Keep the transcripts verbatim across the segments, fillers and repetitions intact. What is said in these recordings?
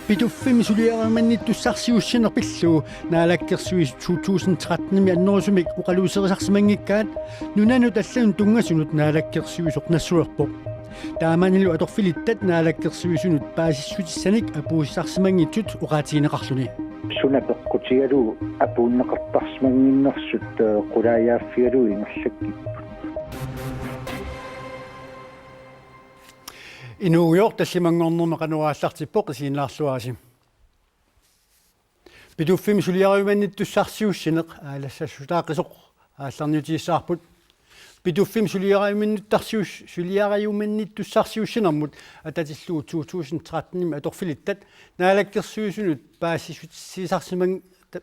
Pituffimmi suliariumannittussarsiuussineq pillugu Naalakkersuisut to tusind tretten-imi annerusumik oqaluuserisarsimanngikkaat nunanut allanut tunngasunut naalakkersuisoq nassuerpoq. Taamanilu atorfilittat naalakkersuisunut paasissutissanik apuussisarsimanngitsut oqaatigineqarluni. Suna peqqutigalugu apuunneqartarsimannginnersut, eh, qulaajaaffigalugu ingerlakkipput. Inuugujoq tallimanngornermi qanoq aallartippoq, isiginnaarluarisi. Pituffimmi suliariumannittussarsiuussineq aalassassutaaqisoq aallarniutigissavarput. Pituffimmi suliariumannittussarsiuus-, suliariumannittussarsiuussinermut atatillugu to tusind tretten-imi atorfilittat naalakkersuisunut paasissutissiisarsimang-,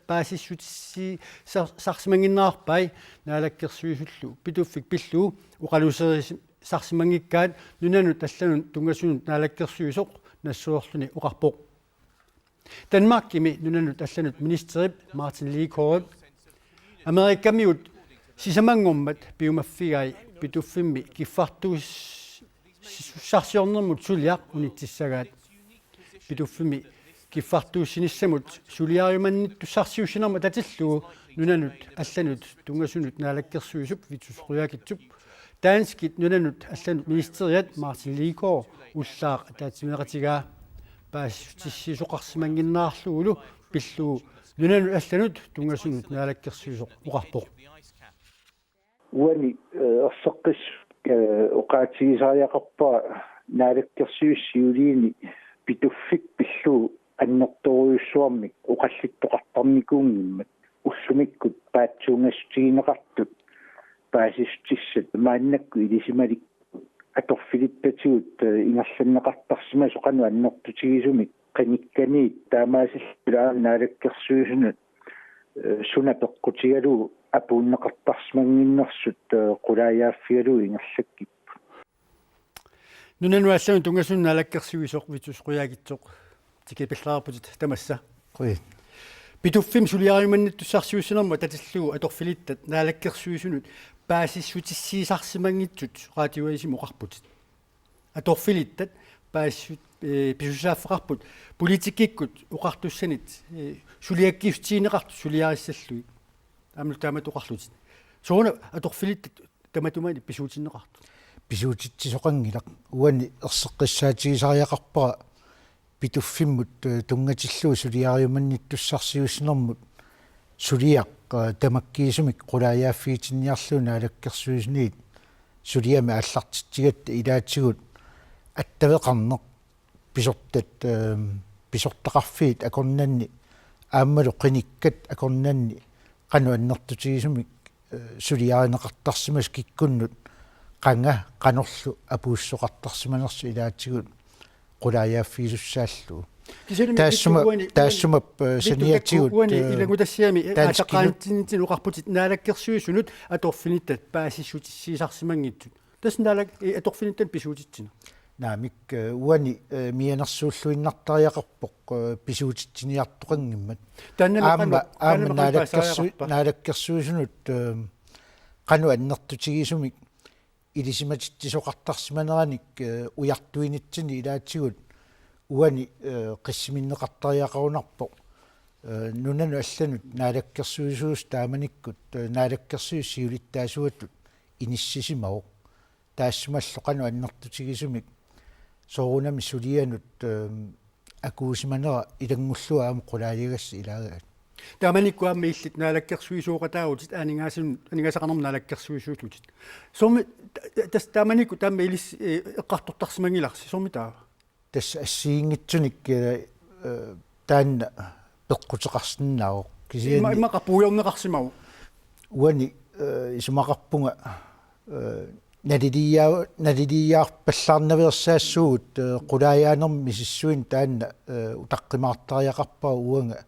paasissutissisar-, sarsimannginnerarpai. Naalakkersuisullu Pituffik pillugu oqaluuseris-, sarsimanngikkaat nunanut allanut tunngasunut naalakkersuisoq nassuerluni oqarpoq. Danmarkimi nunanut allanut ministerip Martin Lidegaardip Amerikamiut sisamanngormat piumaffigai Pituffimmi kiffartuus-, -sussarsiornermut suliaq unitsissagaat. Pituffimmi kiffartuussinissamut suliariumannittussarsiuussinermut atatillugu nunanut allanut tunngasunut naalakkersuisup Vittus Qujaukitsup danskit nunanut allanut ministeriat Martin Lidegaard ullaaq ataatsimeeqatigaa. Paasissutissiisoqarsimannginnerarlugulu pillugu nunanut allanut tunngasunut naalakkersuisoq oqarpoq. Uani, eh, erseqqissut, eh, oqaatigisariaqarpara naalakkersuisut siuliini Pituffik pillugu annertoorujussuarmik oqallittoqartarnikuunngimmat ullumikkut paatsuungassutigineqartut paasissutissat maannakkut ilisimalikkut atorfilittatigut, eh, ingerlanneqartarsimasoq qanoq annertutigisumik qinikkaniit taamaasilluta aamma naalakkersuisunut, eh, suna peqqutigalugu apuunneqartarsimannginnersut, eh, qulaajaaffigalugu ingerlakkipput. Nunanut allanut tunngasunut naalakkersuisoq Vittus Qujaukitsoq, tikilluaritsi tamassa. Qujan. Pituffimmi suliariumannittussarsiuussinermut atatillugu atorfilittat naalakkersuisunut paasissutissiisarsimanngitsut Radiu Avisimi oqarputit. Atorfilittat paasissut-, eh, pisussaaffeqarput politikkikkut oqartussanit, eh, suliakkiissutigineqartut suliarissallugit. Aammalu taamatut oqarlutit. Sooruna atorfilittat tamatuma pisuutinneqartut? Pisuutitsisoqanngilaq. Uani erseqqissaatigisariaqarpara Pituffimmut, eh, tunngatillugu suliariumannittussarsiuussinermut suliaq, eh, tamakkiisumik qulaajaaffigitinniarlugu naalakkersuisuniit suliami aallartitsigatta ilaatigut attaveqarneq pisortat, eh, pisortaqarfiit akornanni aammalu qinikkat akornanni qanoq annertutigisumik, eh, suliarineqartarsimasoq kikkunnut qanga qanorlu apuussisoqartarsimanersoq ilaatigut qulaajaaffigisussaallugu. Kisianni taassuma, Vittus uani, taassuma, eh, Vittus saniatigut, uani, eh, ilanngutassigami, eh, danskinu- aasaqqaanitsinitsinni oqarputit naalakkersuisunut atorfilittat paasissutissiisarsimanngitsut. Tassa naalak-, eh, atorfilittat pisuutitsineq. Naamik, eh, uani, eh, mianersuulluinnartariaqarpoq, eh, pisuutitsiniartoqanngimmat. Taannami aamma, qanoq, aamma taannami qanoq naalakkersu-, paasariaqarpa? Naalakkersuisunut, eh, qanoq annertutigisumik ilisimatitsisoqartarsimaneranik, eh, ujartuinitsinni ilaatigut uani, eh, qissiminneqartariaqarunarpoq, eh, nunanut allanut naalakkersuisuusoq taamanikkut, eh, naalakkersuisut siulittaasuatut inissisimavoq. Taassumalu qanoq annertutigisumik soorunami sulianut, eh, akuusimanera ilanngullugu aamma qulaajagassat ilaagaat. Taamanikkut aamma illit naalakkersuisooqataavutit aningaasan-, aningaasaqarnermut naalakkersuisuullutit. Soormi ta-, ta-, tassa taamanikkut taama ilissi, eh, eqqartortarsimanngilarsi, soormi taava? Tassa assigiinngitsunik, eh, eh, taanna peqquteqarsinnaavoq. Kisianni imma-, immaqa puigorneqarsimavoq. Uani, eh, isumaqarpunga, eh, naliliia-, naliliiaarpallaarnaveersaassuugut, eh, qulaajaanermi misissuineq taanna, eh, utaqqimaartariaqarpara uanga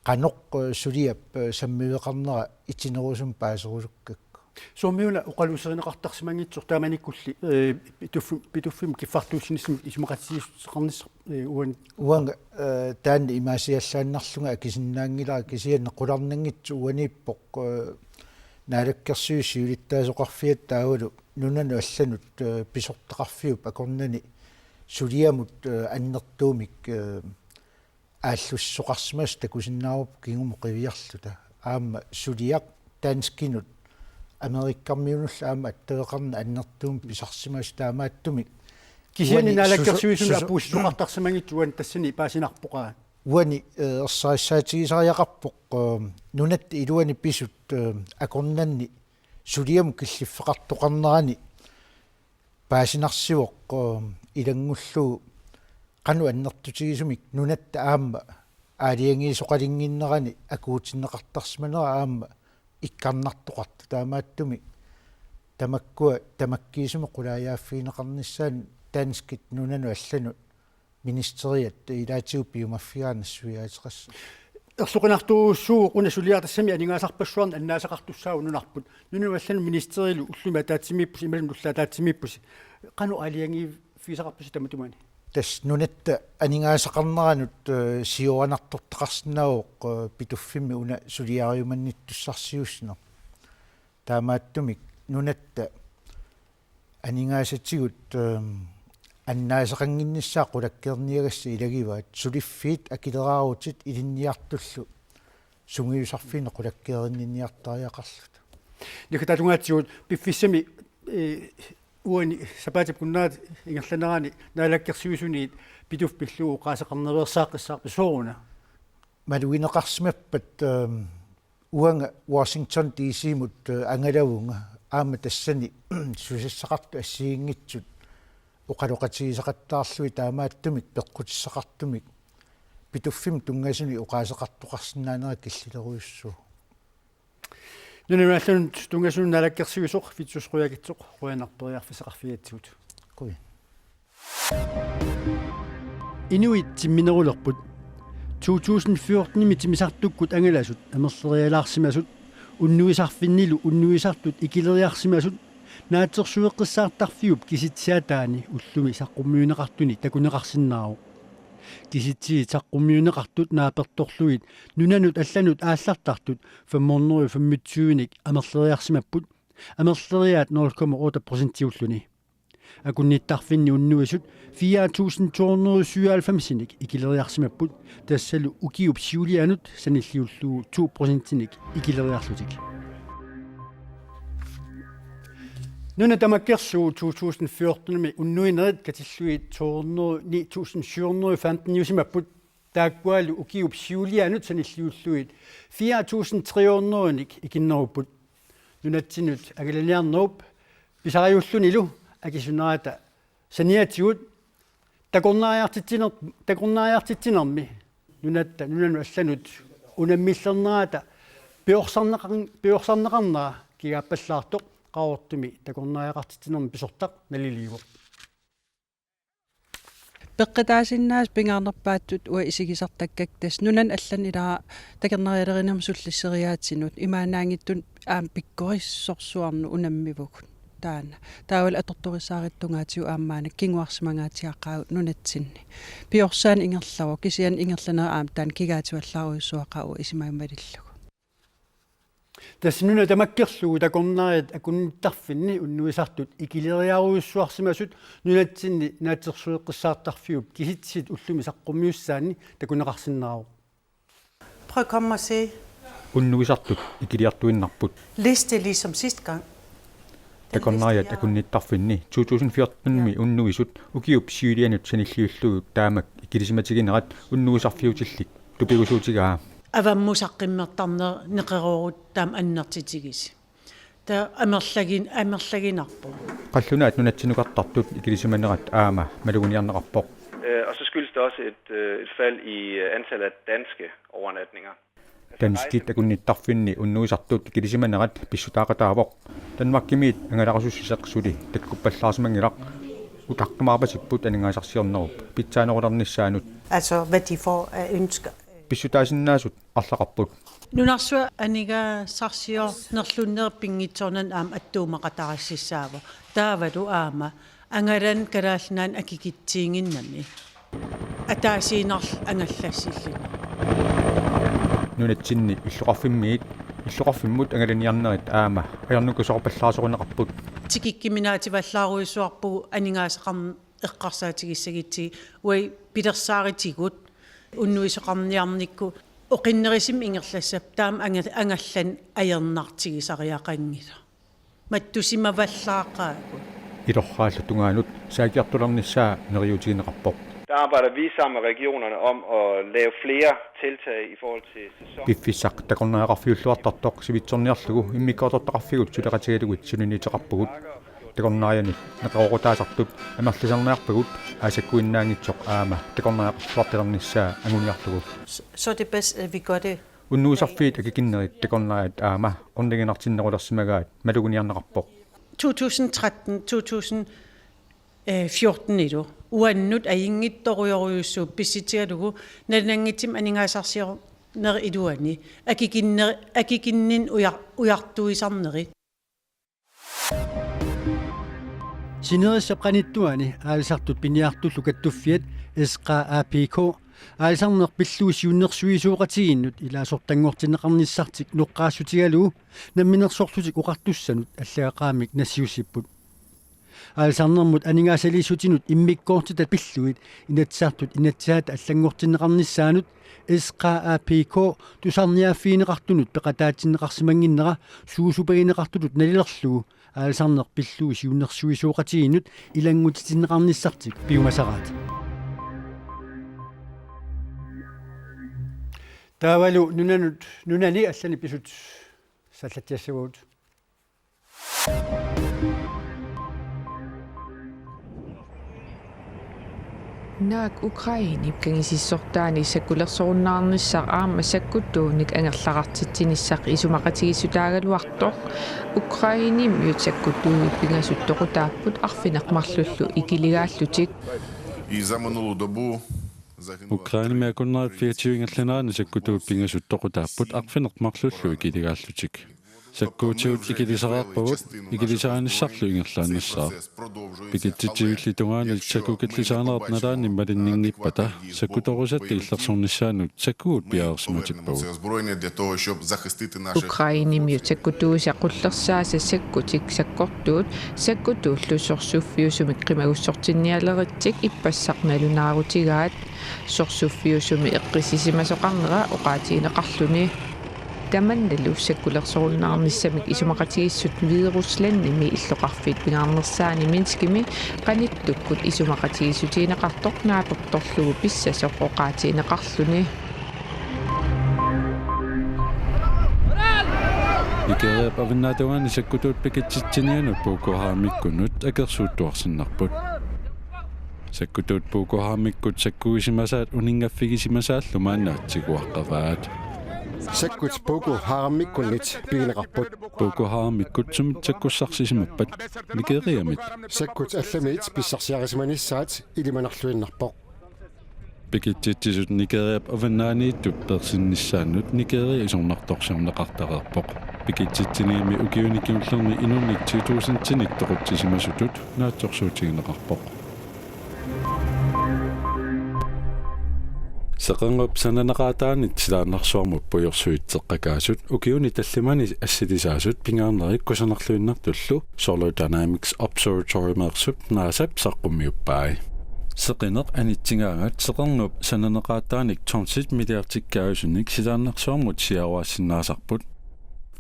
qanoq, eh, suliap, eh, sammiveqarnera itinerusumik paaserusukkakku. Soormiuna oqaluuserineqartarsimanngitsoq taamanikkulli, eh, Pituffim-, Pituffimmi kiffartuussinissamut isumaqatigiissuteqarnissaq, eh, uani? Uanga, eh, taanna imaasiallaannarlunga akisinnaanngilara kisianni qularnanngitsoq uaniippoq, eh, naalakkersuisut siulittaasoqarfiat taavalu nunanut allanut, eh, pisortaqarfiup akornanni suliamut, eh, annertuumik, eh, aallussisoqarsimasoq takusinnaavarput kingumut qiviarluta. Aamma suliaq danskinut amerikkarmiunullu aamma attaveqarneq annertuumik pisarsimasoq taamaattumik. Kisianni uani naalakkersuisuni susu-, susu-, apuussisoqartarsimanngitsoq uani tassani paasinarpoq aa. Uani, eh, ersarissaatigisariaqarpoq, eh, nunatta iluani pisut, eh, akornanni suliamut killiffeqartoqarnerani paasinarsivoq, eh, ilanngullugu qanoq annertutigisumik nunatta aamma aalajangiisoqalinnginnerani akuutinneqartarsimanera aamma ikkarnartoqartoq taamaattumik tamakkua tamakkiisumik qulaajaaffigineqarnissaannut danskit nunanut allanut ministeriat ilaatigut piumaffigaanni nassuiaateqassaaq. Erloqinartorujussuuvoq una suliaq tassami aningaasarpassuarnik annaasaqartussaavoq nunarput. Nunanut allanut ministerilu ullumi ataatsimiippusi imaluunniit ullumi ataatsimiippusi. Qanoq aalajangiiffigisaqarpisi tamatumani? Tassa nunatta aningaasaqarneranut, eh, siooranartortaqarsinnaavoq, eh, Pituffimmi una suliariumannittussarsiuussineq. Taamaattumik nunatta aningaasatigut, ehm, annaasaqannginnissaat qulakkeerniagassat ilagivaat suliffiit akileraarutit ilinniartullu sungiusarfiinik qulakkeerinninniartariaqarluta. Naggataatungaatsigut piffissami, eh, uani sapaatip akunnerata ingerlanerani naalakkersuisuniit Pituffik pillugu oqaaseqarnaveersaaqqissaarpit sooruna? Malugineqarsimappat, ehm, uanga Washington D C-mut, eh, angalavunga aamma tassani susassaqartut assigiinngitsut oqaloqatigisaqattaarlugit taamaattumik peqqutissaqartumik Pituffimmi tunngasunik oqaaseqartoqarsinnaanera killilerujussuuvoq. Nunanut allanut tunngasunut naalakkersuisoq Vittus Qujaukitsoq qujanaq periarfissaqarfigigatsigut. Qujan. Inuit timminerulerput. To tusind fjorten-imi timmisartukkut angalasut amerlerialaarsimasut unnuisarfinnilu unnuisartut ikileriarsimasut naatsorsueqqissaartarfiup kisitsisaataani ullumi saqqummiunneqartuni takuneqarsinnaavoq. Kisitsisit saqqummiunneqartut naapertorlugit nunanut allanut aallartartut femhundrede femogtyve-nik amerleriarsimapput, amerleriaat nul komma otte procentiulluni. Akunnittarfinni unnuisut fire tusind to hundrede syvoghalvfems-inik ikileriarsimapput, tassalu ukiup siulianut sanilliullugu to procentinik ikileriarlutik. Nuna tamakkersuuvoq to tusind fjorten-imi unnuinerit katillugit to hundrede, ni tusind syv hundrede femten-iusimapput, taakkualu ukiup siulianut sanilliullugit fire tusind tre hundrede-nik ikinnerupput. Nunatsinnut angalaniarnerup pisariullunilu akisunerata saniatigut takornariartitsiner-, takornariartitsinermi nunatta nunanut allanut unammillernerata piorsarneqar-, piorsarneqarnera kigaappallaartoq Qaqortumi takornariaqartitsinermi pisortaq naliliivoq. Peqqutaasinnaasut pingaarnerpaattut uanga isigisartakkakka tassa nunanut allanut ilaa takornarialerinermut sullisseriaatsinut imaannaanngitsunik aamma pikkorissorsuarnik unammivugut taanna. Taavalu atortorissaarutit tungaatigut aamma maanna kinguarsimangaatsiaqqaagut nunatsinni. Piorsaaneq ingerlavoq kisianni ingerlanerit aamma taanna kigaativallaarujussuaqaaq uanga isumaga malillugu. Tassa nuna tamakkerlugu takornariat akunnittarfinni unnuisartut ikileriarujussuarsimasut nunatsinni naatsorsueqqissaartarfiup kisitsisit ullumi saqqummiussaanni takuneqarsinnaavoq. Prøv at komme og se. Unnuisartut ikiliartuinnarput. Liste ligesom sidste gang. Takornariat akunnittarfinni to tusind fjorten-imi unnuisut ukiup siulianut sanilliullugu taamak ikilisimatiginerat unnuisarfiutillit tupigusuutigaa. Avammut saqqummertarneq neqeroorut taama annertutigisoq. Taava amerlagin-, amerlaginarpoq. Qallunaat nunatsinnukartartut ikilisimanerat aamma maluginiarneqarpoq. Øh, og så skyldes det også et, øh, et fald i, øh, antallet af danske overnatninger. Danskit akunnittarfinni unnuisartut ikilisimanerat pissutaaqataavoq. Danmarkimiit angalarasussuseq suli takkuppallaarsimanngilaq. Utaqqimaarpasipput aningaasarsiornerup pitsaanerulernissaanut. Altså, hvad de får af ønsker. Pissutaasinnaasut arlaqarput. Nunarsuaq aningaasarsiornerlunneq pinngitsoornani aamma attuumaqataassissaavoq. Taavalu aamma angalanut Kalaallit Nunaannut akikitsiginnginnami. Ataasiinnarlugu angallassilluni. Nunatsinni illoqarfimmiit, illoqarfimmut angalaniarnerit aamma ajornakusoorpallaarsoruneqarput. Tikikkuminaativallaarujussuarpugut aningaasaqarneq eqqarsaatigissagutsigit uagut pilersaarutigut Unnuisoqarniarnikkut oqinnerusumik ingerlassapput taama anga-, angallanneq ajornartigisariaqanngilaq. Mattusimavallaaqaagut. Ilorraallu tungaanut saakiartulernissaa neriuutigineqarpoq. Der arbejder vi sammen med regionerne om at lave flere tiltag i forhold til sæson. Piffissaq takornariaqarfiulluartartoq sivitsorniarlugu immikkoortortaqarfigut suleqatigalugit suliniuteqarpugut. Takornarianut neqeroorutaasartut amerlisarniarpagut, aatsakkuinnaanngitsoq aamma takornariaqarluartalernissaa anguniarlugu. Så er det bedst, at vi gør det. Unnuisarfiit akikinnerit takornariat aamma orniginartinnerulersimagaat maluginiarneqarpoq. To tusind tretten, to tusind fjorten ilu uannut ajunngitsorujorujussuupput pissutigalugu nalunanngitsumik aningaasarsiornerup iluani akikinner-, akikinninnik ujar-, ujartuisarnerit. Sinerissap qanittuani aalisartut piniartullu kattuffiat S K A P K aalisarneq pillugu siunnersuisoqatigiinnut ilaasortanngortinneqarnissartik noqqaassutigalugu Namminersorlutik Oqartussanut allagaqarnermik nassiussipput. Aalisarnermut aningaasaliissutinut immikkoortitat pillugit Inatsisartut inatsisaata allanngortinneqarnissaanut S K A P K tusarniaaffigineqartunut peqataatinneqarsimannginnera suusupagineqartutut nalilerlugu aalisarneq pillugu siunnersuisoqatigiinnut ilanngutitinneqarnissartik piumasaraat. Taavalu nunanut, nunani allani pisut sallatsiassavagut. Naak Ukrainep kangisissortaani sakkulersorunnaarnissaq aamma sakkutuunik angerlartitsinissaq isumaqatigiissutaagaluartoq. Ukrainemiut sakkutuut pingasut toqutaapput arfineq-marlullu ikiligaallutik. Ukrainemi akunnerata fireogtyve ingerlanerani sakkutuut pingasut toqutaapput arfineq-marlullu ikiligaallutik. Sakkuutigut ikilisariaqarpagut, ikilisaanissarlu ingerlaannassaaq. Pikitsitsivilli tungaanut sakkukillisaanerat nalaani malinninngippata sakkutorusatta illersornissaanut sakkugut piareersimatippagut. Ukrainemiut sakkutuusa qullersaasa sakkutik sakkortuut sakkutuullu sorsuffiusumik qimagussortinnialeritsik ippassaq nalunaarutigaat. Sorsuffiusumi eqqissisimasoqarnera oqaatigineqarluni. Tamannalu sakkulersorunnaarnissamik isumaqatigiissut Hvideruslandimi illoqarfiit pingaarnersaani Minskimi qanittukkut isumaqatigiissutigineqartoq naapertorlugu pissasoq oqaatigineqarluni. Nigeriap avannaatungaani sakkutuut pikitsitsinianut Boko Haramikkunnut akersuuttuarsinnarput. Sakkutuut Boko Haramikkut sakkuisimasaat uninngaffigisimaallu maanna tiguaqqavaat. Sakkut Boko Haramikkunnit pigineqarput. Boko Haramikkut sumit sakkussarsisimappat? Nigeriamit. Sakkut allamiit pissarsiarisimanissaat ilimanarluinnarpoq. Pikitsitsisut Nigeriap avannaaniittup peersinnissaannut Nigeria isornartorsiorneqartareerpoq. Pikitsitsiniami ukiuni kingullerni inunnik ti tusindinik toqutsisimasutut naatsorsuutigineqarpoq. Seqernup sananeqaataanit silaannarsuarmut pujorsuit seqqakaasut ukiuni tallimani assilisaasut pingaarnerit kusanarluinnartullu Solar Dynamics Observatorymeersup NASAp saqqummiuppai. Seqineq anitsigaangat seqernup sananeqaataanik tonsit milliardikkaajusumik silaannarsuarmut siaruaassinnaasarput.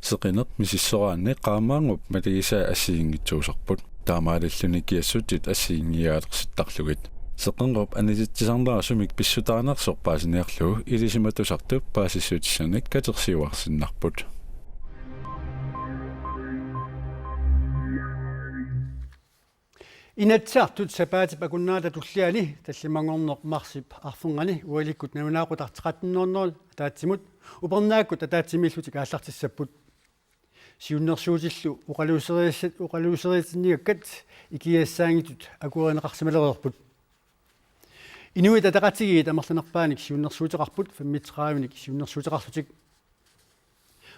Seqineq misissoraanni qaammaanngup maligisai assigiinngitsuusarput. Taamaalilluni kiassutsit assigiinngiiaalersittarlugit. Seqernup anititsisarnera sumik pissutaanersoq paasiniarlugu ilisimatusartup paasissutissanik katersiuarsinnarput. Inatsisartut sapaatip akunnerata tulliani tallimanngorneq marsip arfernganni ualikkut nalunaaqutaq tretten nul nul ataatsimut upernaakkut ataatsimiillutik aallartissapput. Siunnersuutillu oqaluuseriassat, oqaluuseriatinnigakkat ikiaassaanngitsut akuerineqarsimalereerput. Inuit Ataqatigiit amerlanerpaanik siunnersuuteqarput femogtredivenik siunnersuuteqarlutik.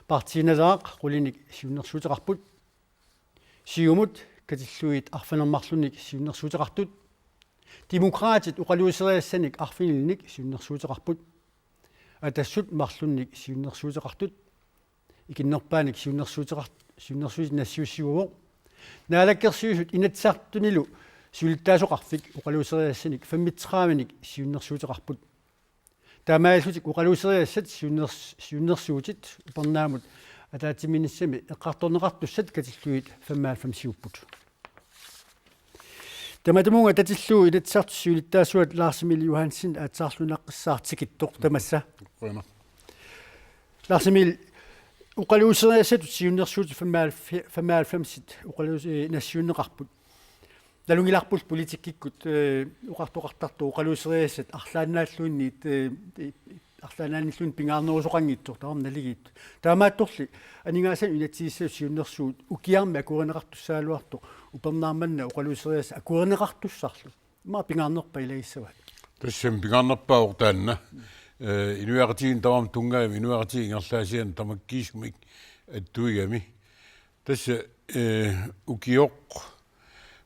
Partii Naleraq qulinik siunnersuuteqarput. Siumut katillugit arfineq-marlunnik siunnersuuteqartut. Demokraatit oqaluuseriassanik arfinilinik siunnersuuteqarput. Atassut marlunnik siunnersuuteqartut. Ikinnerpaanik siunnersuuteqart-, siunnersuutit nassiussiuvoq. Naalakkersuisut Inatsisartunilu siulittaasoqarfik oqaluuseriassanik femogtredivenik siunnersuuteqarput. Taamaalillutik oqaluuseriassat siunners-, siunnersuutit upernaamut ataatsimiinnissami eqqartorneqartussat katillugit femoghalvfemsiupput. Tamatumunnga tatillugu Inatsisartut siulittaasuat Lars Emil Johansen aatsaarluinnaqqissaartikittoq tamassa. Qujanaq. Lars Emil, oqaluuseriassatut siunnersuutit femoghalvfemsit oqaluus-, eh, nassiunneqarput. Nalunngilarput politikkikkut, eh, oqartoqartartoq oqaluuseriassat arlaannaalluunniit, eh, arlaannaanilluunniit pingaarnerusoqanngitsoq tamarmik naligiittut. Taamaattorli aningaasanut inatsisissatut siunnersuut ukiarmi akuerineqartussaagaluartoq upernaaq manna oqaluuseriassat akuerineqartussarlu. Immaqa pingaarnerpaaq ilagissavaat. Tassami pingaarnerpaavoq taanna. Eh, inuiaqatigiinni tamarmik tunngavimmik, inuiaqatigiit ingerlaasiaannarmata tamakkiisumik attuigami. Tassa, eh, ukioq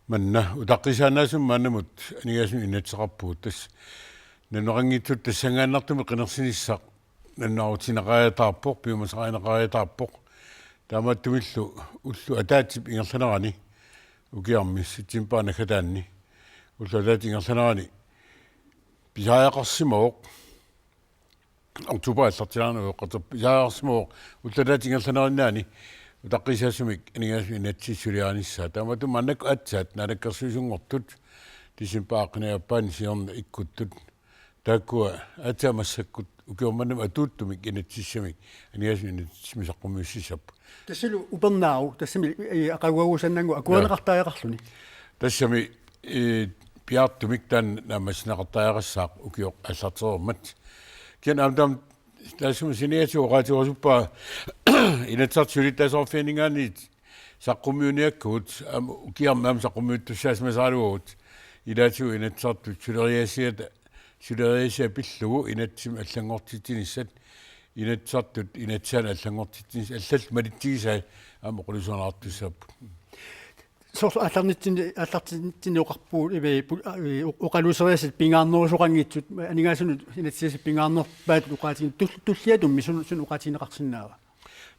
manna utaqqisaannaasumik maannamut aningaasanut inatsiseqarpugut. Tassa naluneqanngitsutut tassanngaannartumik qinersinissaq nalunaarutigineqariataarpoq, piumasarineqariataarpoq. Taamaattumillu ulloq ataatsip ingerlanerani ukiarmi septembarip naggataani, ulloq ataatsip ingerlanerani pisariaqarsimavoq, oktober aallartilaarneq ueqqaterpoq, pisariaqarsimavoq ulloq ataatsip ingerlanerinnaani utaqqisaasumik aningaasanut inatsisissaq suliarinissaa. Taamaattumik maannakkut aatsaat naalakkersuisunngortut decembarip aaqqinajappaani siorna ikkuttut, taakkua aatsaat massakkut ukioq manna atuuttumik inatsisissamik aningaasanut inatsisissamik saqqummiussissapput. Tassalu upernaaq, tassami, eh, aqaguagusannangu akuerineqartariaqarluni. Tassami, eh, piaartumik taanna naammassineqartariaqassaaq ukioq aallartereermat. Kisianni aamma taama taassuma saniatigut oqaatigerusuppara Inatsisartut Siulittaasoqarfianinngaanniit saqqummiunniakkagut, aamma ukiarmi aamma saqqummiuttussaasimasaraluagut, ilaatigut Inatsisartut suleriaasiata, suleriaasiat pillugu inatsimmi allanngortitsinissat, Inatsisartut inatsisaannik allanngortitsinissat, allallu malitsigisai aamma oqaluuserineqartussaapput. Soorlu aallarnitsinni, aallartitsinni oqarpugut, ivi, pu-, a, i, o-, oqaluuseriassat pingaarnerusoqanngitsut, aningaasanut inatsisissaq pingaarnerpaatut oqaatigineq, tul-, tulliatummi sun-, suut oqaatigineqarsinnaava?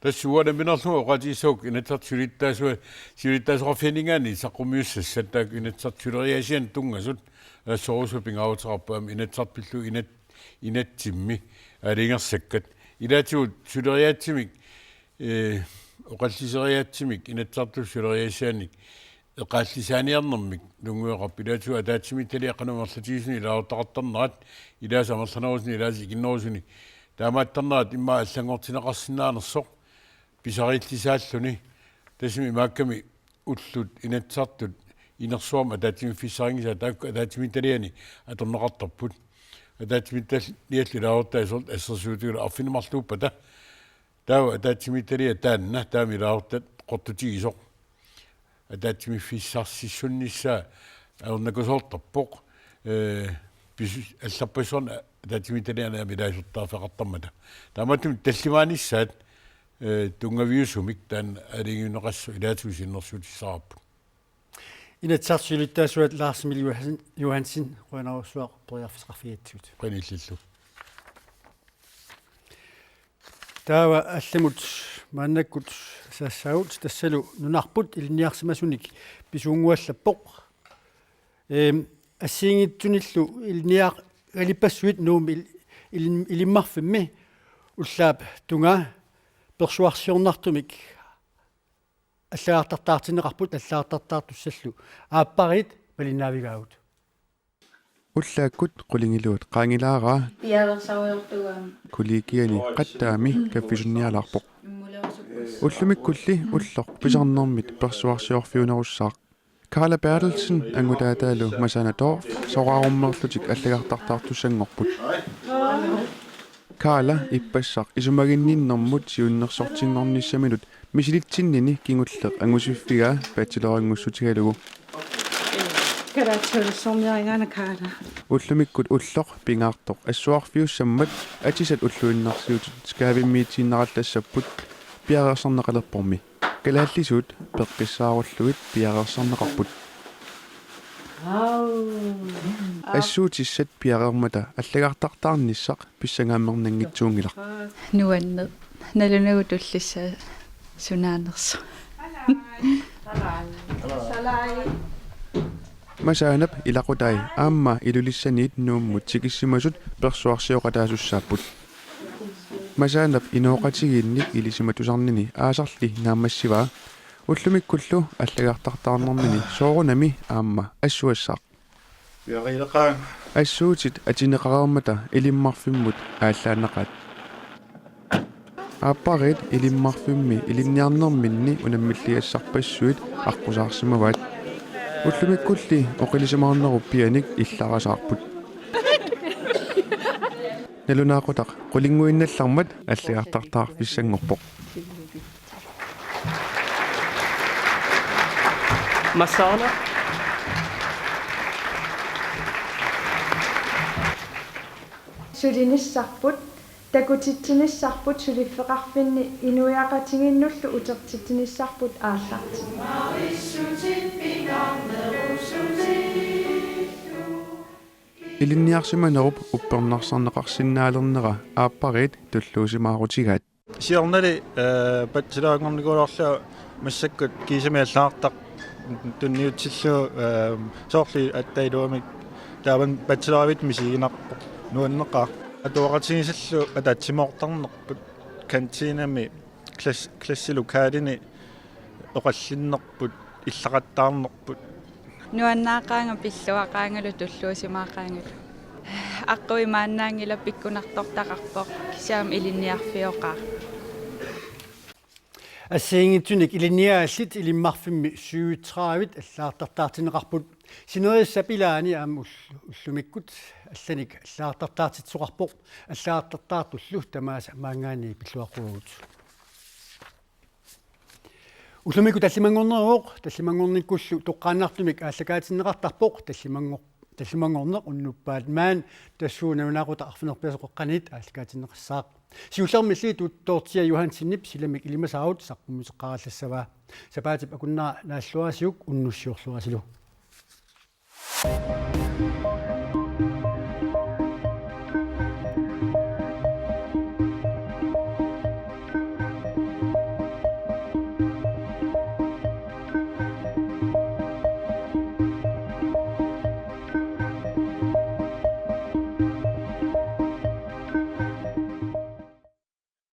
Tassa uanga nammineerlunga oqaatigissavakka Inatsisartut Siulittaasua-, Siulittaasoqarfianinngaanniit saqqummiussassat, taakku Inatsisartut suleriaasianik tunngasut, assorsuaq pingaaruteqarpoq aamma Inatsisartut pillugu inat-, inatsimmi aalajangersakkat. Ilaatigut suleriaatsimik, eh, oqalliseriaatsimik Inatsisartut suleriaasianik eqaallisaaniarnermik tunngaveqarpoq, ilaatigut ataatsimiititaliaq qanoq amerlatigisunik ilaasortaqartarnerat, ilaasa amerlanerusuni, ilaasa ikinnerusuni taamaattarnerat immaqa allanngortinneqarsinnaanersoq pisariillisaalluni. Tassami imaakkami ullut Inatsisartut inersuarmi ataatsimiiffissarinngisaat taakku ataatsimiititaliani atorneqartarput. Ataatsimiititaliallu ilaasortai soorlu assersuutigalugu arfineq-marluuppata, taava ataatsimiititaliaq taanna taama ilaasortat qortutigisoq. Ataatsimiiffissarsissunissaa ajornakusoortarpoq, eh, pisu-, allarpassuarni ataatsimiititaliani aamma ilaasortaaffeqartarmata. Taamaattumik tallimaanissaat, eh, tunngaviusumik taanna aalajangiunneqassasoq ilaatigut siunnersuutissaraarput. Inatsisartut siulittaasuat Lars Emil Johansen, Johansen, qujanarsuaq periarfissaqarfigigatsigut. Qujanaq illillu. Taava allamut maannakkut saassaagut, tassalu nunarput ilinniarsimasunik pisuunnguallappoq. Eem, assigiinngitsunillu ilinniagalippassuit Nuummi il-, il-, Ilimmarfimmi ullaap tungaa persuarsiornartumik allagartartaartinneqarput, allagartartaartussallu aappariit malinnaavigaagut. Ullaakkut qulingiluat qaangilaaraa. Piareersarujortuugaam. Kollegiani qattaami kaffisunnialaarpoq. Immulerusuppus. Ullumikkulli ulloq pisarnermit persuarsiorfiunerussaaq. Karla Berthelsen angutaataalu Masana Dorph soraarummeerlutik allagartartaartussanngorput. Karla ippassaq isumaginninnermut siunnersortinngornissaminut misilitsinnini kingulleq angusiffigaa bacheloringussutigalugu. Kalaallisuussorniarigaana Karla. Ullumikkut ulloq pingaartoq assuarfiussammat atisat ulluinnarsiutit skaavimmiitiinnarallassapput piareersarneqalerpormi. Kalaallisuut peqqissaarullugit piareersarneqarput. Au. Assuutissat piareermata allagartartaarnissaq pissangaammernaanngitsuunngilaq. Nuanneq. Nalunagu tullissaa sunaanersoq. Salai. Masaanap ilaqutai aamma Ilulissaniit Nuummut tikissimasut persuarsioqataasussaapput. Masaanap inooqatigiinnik ilisimatusarnini aasarli naammassivaa. Ullumikkullu allagartartaarnermini soorunami aamma assuassaaq. Piarileqaanga. Assuutit atineqareermata Ilimmarfimmut aallaannaqaat. Aappariit Ilimmarfimmi ilinniarnerminni unammilligassarpassuit aqqusaarsimavaat. Ullumikkulli oqilisimaarnerup pianik illarasaarput. Nalunaaqutaq qulinnguinnallarmat allagartartaarfissanngorpoq. Massaana. Sulinissarput, takutitsinissarput suliffeqarfinni inuiaqatigiinnullu utertitsinissarput aallartippoq. Ilinniarsimanerup uppernarsarneqarsinnaalernera aappariit tulluusimaarutigaat. Siornali, eh, bachelorinngornikuugaluarlunga massakkut kiisami allagartaq tunniutillugu, eh, soorlu aatsaat iluamik taava bachelorivit misiginarpoq nuanneqaaq. Atuaqatigiissallu ataatsimoortarnerput kantiinami klass-, klasselokalini oqallinnerput illaqattaarnerput. Nuannaaqaanga pilluaqaangalu tulluusimaaqaangalu. Aqquimaannaanngilaq pikkunartortaqarpoq kisianni ilinniarfioqaaq. Assigiinngitsunik ilinniagaallit Ilimmarfimmi syvogtredive allagartartaartinneqarput. Sinerissap ilaani aamma ull-, ullumikkut allanik allagartartaartitsisoqarpoq. Allagartartaartullu tamaasa maanngaanniit pilluaqquagut. Ullumikkut tallimanngorneruvoq, tallimanngornikkullu toqqaannartumik aallakaatinneqartarpoq, tallimanngor-, tallimanngorneq unnuppat maani tassuuna nalunaaqutaq arfineq-pingasoqaqqaniit aallakaatinneqassaaq. Siullermilli Dorthea Johansenip silamik ilimasaarut saqqummiuteqqaarallassavaa. Sapaatip akunnera naalluarisiuk unnussiorluarisilu.